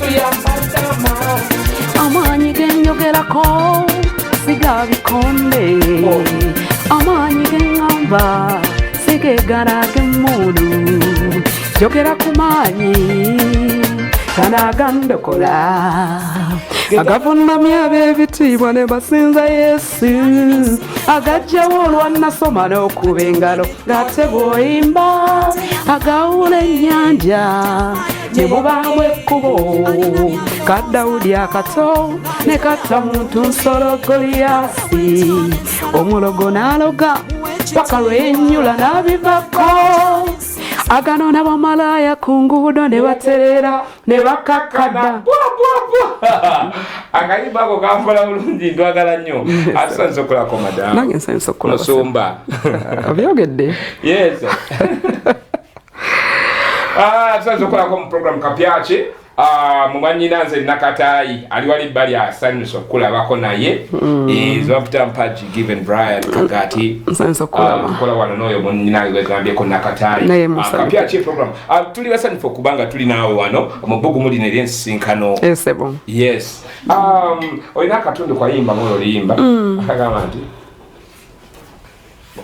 Yesu yampadde amaanyi. Amaanyi genjogerako siga bikonde. Amaanyi geŋŋamba sigegala g'emmundu. Njogera ku maanyi ganagandokola, agavunamya ab'ebitiibwa ne basinza Yesu, agajjawo olwannasoma n'okuba engalo ng'ate bw'oyimba, agawula ennyanja ne mubaamu ekkubo, ka Dawudi akato ne katta muntu nsolo Goliyasi, omulogo n'aloga paka lwennyula n'abivako, aganona bamalaaya ku nguudo ne baterera ne bakakkana. Bwa, bwa, bwa. Akayimba ako kankola bulungi, ntwagala nnyo. Atusanze okulako, madamu. Nange nsanyusa okukulaba. Musumba. Obyogedde. Yes. Tusanze okulako mu program Kapyaki. Mumanyina nze Nakataayi ali wali bbali asanyusa okukulabako naye. Zbaputa Mpaji Given Brian Kagati. Nsanyusa okukulaba. Tukola wano n'oyo munyina gwegambyeko Nakataayi. Naye musanyufu. Kapyaki program. Tuli basanyufu okubanga tuli naawe wano mu bbugumu lino ery'ensisinkano. Esebo. Yes. Olina akatundu kwayimba mu oluyimba akagamba nti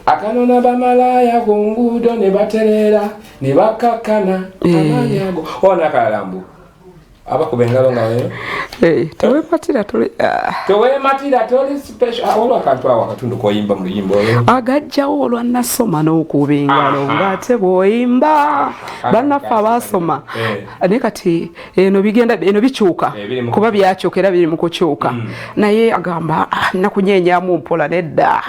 akanona bamalaaya ku nguudo ne batereera ne bakkakkana, amaanyi ago ona akalala mbu abakuba engalo nga weyo. Tewematira tuli. Tewematira toli special. Waliwo akantu awo akatundu koyimba mu luyimba olwo. Agajjawo olwannasoma n'okuba engalo ng'ate bw'oyimba, bannaffe abaasoma. Naye kati eno bigenda eno bikyuka. Biri mu kuba byakyuka era biri mu kukyuka, naye agamba, "Ah, nakunyenyamu mpola." Nedda.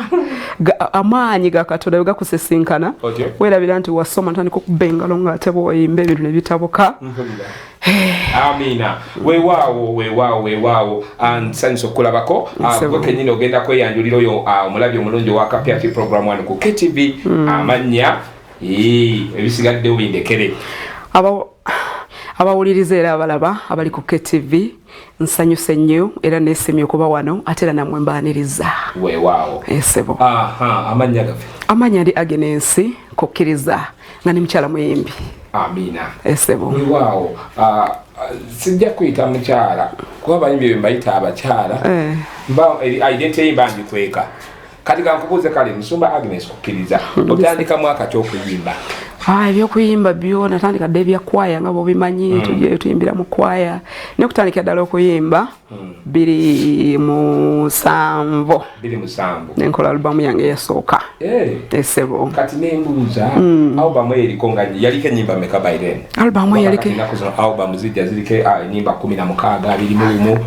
Amaanyi ga Katonda bwe gakusisinkana, Otyo. weerabira nti wasoma, ntandika okuba engalo ng'ate bw'oyimba, ebintu ne bitabuka. Mpulira. Amiina, weewaawo, weewaawo, weewaawo. Nsanyusa okukulabako. Nsebo. Gwe kenyini ogenda kweyanjulira oyo omulabi omulungi owa Kapyaki program wano ku KTV, amannya, ebisigaddewo bindekere. Abawuliriza era abalaba abali ku KTV, nsanyuse nnyo era neesimye okuba wano, ate era nammwe mbaaniriza. Weewaawo. Esebo. Aha, amannya gaffe? Amannya ndi Agenensi Kukkiriza, nga ni mukyala muyimbi. Amiina. Esebo. Weewaawo. Sijja kuyita mukyala kuba abayimbi be mbayita abakyala. Mba identity ye mba ngikweka. Kati kankubuuze, kale musumba Agnes Kukkiriza, otandika mwaka ki okuyimba? Ebyokuyimba byo natandika dda ebya kwaya nga bwobimanyi, tugiye tuyimbira mu kwaya, naye okutandikira ddala okuyimba 2007. 2007. Nenkola alubamu yange eyasooka. Esebo. Kati nembuuza, album eyo eriko nga yaliko enyimba meka by then? Album eyo yaliko Ennaku zino album zijja ziriko enyimba 16, 21.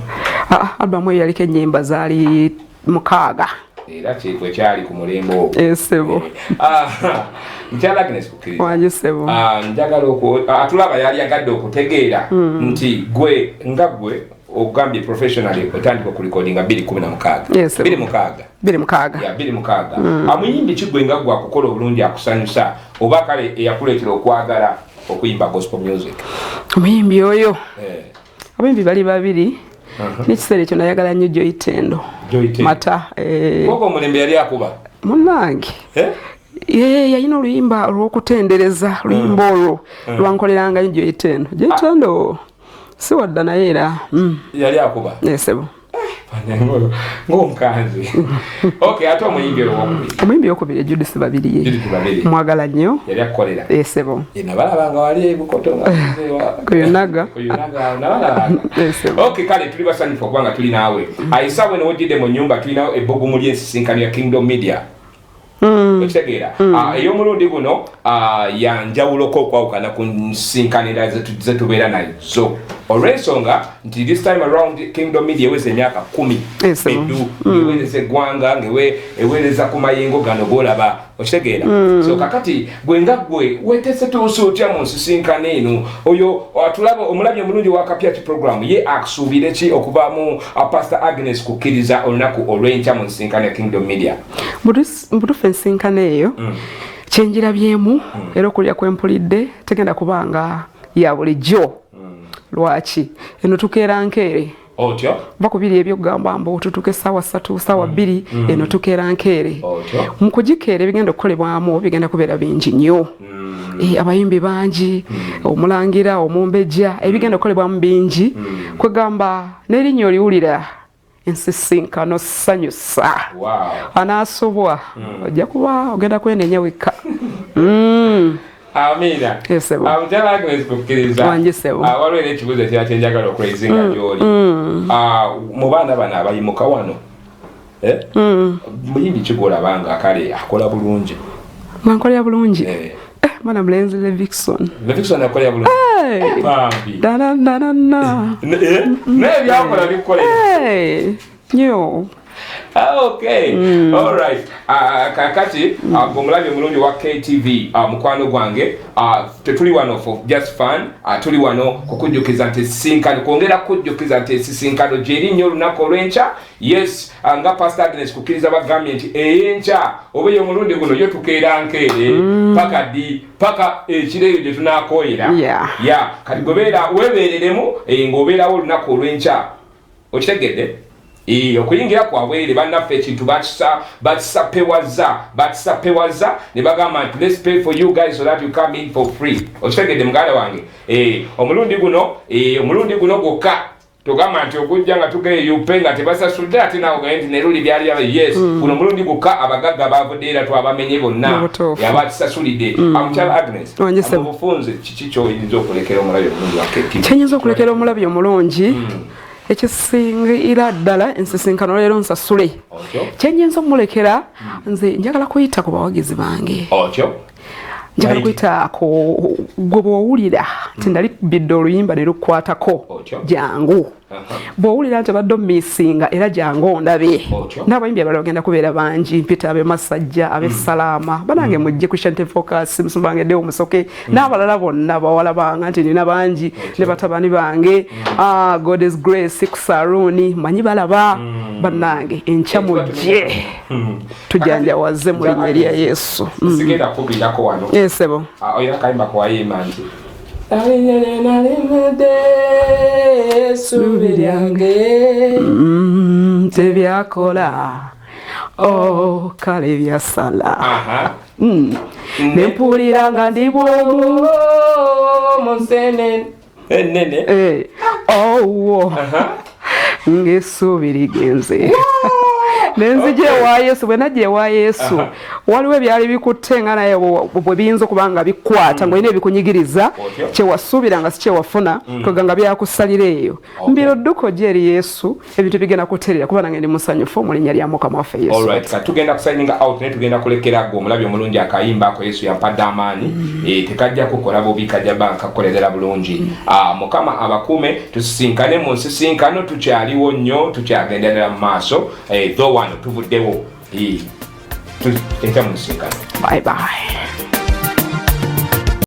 Album eyo yaliko enyimba zaali 6. Era kyekwe kyali ku mulembe ogwo. Esebo. Mukyala Agnes Kukkiriza. Wangi, sebo. Njagala atulaba yali yagadde okutegeera nti gwe nga gwe ogambye professionally otandika okurecordinga 2016. Yes, sir. 2006. 2006. Ya 2006. Amuyimbi ki gwe nga gwe akukola obulungi, akusanyusa, oba kale eyakuleetera okwagala okuyimba gospel music? Omuyimbi oyo, abayimbi bali babiri. N'ekiseera ekyo nayagala nnyo Joy Tendo. Joy Tendo. Mata. Koko omulembe yali akuba. Munnange. Eh? Ye yalina oluyimba olw'okutendereza, oluyimba olwo lwankoleranga nnyo Joy Tendo. Joy Tendo si wadda naye era. Yali akuba. Esebo. Ng'omukanzi. Okay, ate omuyimbi oyo owokubiri? Omuyimbi owokubiri Judith Babiriye. Judith Babirye. Mwagala nnyo. Yali akukolera? Esebo. Ye nabalabanga wali ebukoto nga Ku Yunaga. Ku Yunaga nabalabanga. Esebo. Okay, kale tuli basanyufu okuba nga tuli naawe. Ayisaawe newojjidde mu nnyumba, tulinawo ebbugumu ly'ensisinkano ya Kingdom Media. Okitegeera? Ey'omulundi guno yanjawuloko okwawukana ku nsinkano endala zetubeera nazo, olw'ensonga nti this time around Kingdom Media eweza emyaka 10 eddu ng'eweereza eggwanga, ng'eweereza ku mayengo gano g'olaba. Okitegeera? So kakati gwe nga gwe wetese tuusa otya mu nsisinkano eno? Oyo atulaba omulabi omulungi wa Kapyaki program, ye akusuubire ki okuva mu Pastor Agnes Kukkiriza olunaku olw'enkya mu nsisinkano ya Kingdom Media? Mubutuufu ensinkano eyo kyenjirabyemu era okulya kwempulidde, tegenda kubanga ya bulijjo. Lwaki? Eno tukeera nkeere. Otyo. Bakubiri ebyokugamba mbu tutuuke essaawa 3, ssaawa 2, eno tukeera nkeere. Mu kugikeera ebigenda okukolebwamu bigenda kubeera bingi nnyo. Abayimbi bangi, omulangira, omumbejja, ebigenda okukolebwamu bingi. Kwegamba n'erinnya oliwulira ensisinkano sanyusa. Anaasubwa ojja kuba ogenda kwenenya wekka. Amina. Mukyala Agnes kukkiriza. Waliwo era ekibuuzo ekirala kye njagala okuraisinga gy'oli. Mu baana bano abayimuka wano, muyimbi ki gw'olaba nga kale akola bulungi? Nga nkolera bulungi? Mwana mulenzi Levixone. Levixone akolera bulungi? Bambi. Dananana. Naye byakola bikukolera. Nnyo. Okay. All right. Kakati omulabi omulungi wa KTV, mukwano gwange, tetuli wano for just fun, tuli wano kukujjukiza nti sisinkano, kwongera kukujjukiza nti esisinkano gyeri nnyo olunaku olw'enkya. Yes, nga Pastor Agnes kukkiriza bagambye nti ey'enkya oba ey'omulundi guno yo tukeera nkeere paka ddi, paka ekiro eyo gye tunaakoyera. Yeah, kati gobeera weebeereremu ng'obeerawo olunaku olw'enkya. Okitegedde? Okuyingira kwabwerere bannaffe ekintu bakisapewaza ne bagamba nti let's pay for you guys so that you come in for free. Okitegedde muganda wange? Omulundi guno gwokka togamba nti okujja nga tugeyo nga tebasasudde ate nawe ogambe nti neruli byali byaba. Yes, guno omulundi gwokka abagagga bavudde era twabamenye bonna yabakisasulidde. Mukyala Agnes, mu bufunze kiki kyoyinza okulekera omulabi omulungi wa KTV? Kyenyinza okulekera omulabi omulungi, ekisingira ddala ensisinkano leero nsasule. Kyenyinza omulekera, nze njagala kuyita ku bawagizi bange. Njagala kuyita ku gwe bw'owulira nti nali bidde oluyimba ne lukukwatako, jangu. Bw'owulira nti obadde omiisinga era jangu ondabe. N'abayimbi abalala bagenda kubeera bangi, mpita ab'e Masajja, ab'e Salaama, banange mujje ku Shanty Focus, musumbange Deo Musoke n'abalala bonna bawala bange nti nina bangi ne batabani bange. God is Grace ku Saruni manyi balaba bannange enkya mujje tujanjawaze mu linnya lya Yesu. Sigenda kubirako wano. Esebo. Olina akayimba kewayimba nti essuubi lyange tebyakola, oh kale byasala, ne mpulira nga ndi bwomu mu nsi enene. Owo ng'essuubi ligenze nenzija ewa Yesu. Bwe najja ewa Yesu, waliwo ebyali bikutte nga naye bwe biyinza okuba nga bikwata ng'olina ebikunyigiriza, kyewasuubira nga si kyewafuna, kwega nga byakusalira eyo mbiro dduka ojja eri Yesu, ebintu bigenda kuterera, kuba nange ndi musanyufu mu linnya lya Mukama waffe Yesu. Alright, kati tugenda kusigninga out naye tugenda kulekera gwe omulabi omulungi akayimba ako Yesu yampadde amaanyi. Tekajja kukola bubi, kajja ba kakukolerera bulungi. Mukama abakuume, tusisinkane mu nsisinkano, tukyaliwo nnyo, tukyagenderera mu maaso, though wano tuvuddewo. Enkya mu nsisinkano. Bye bye.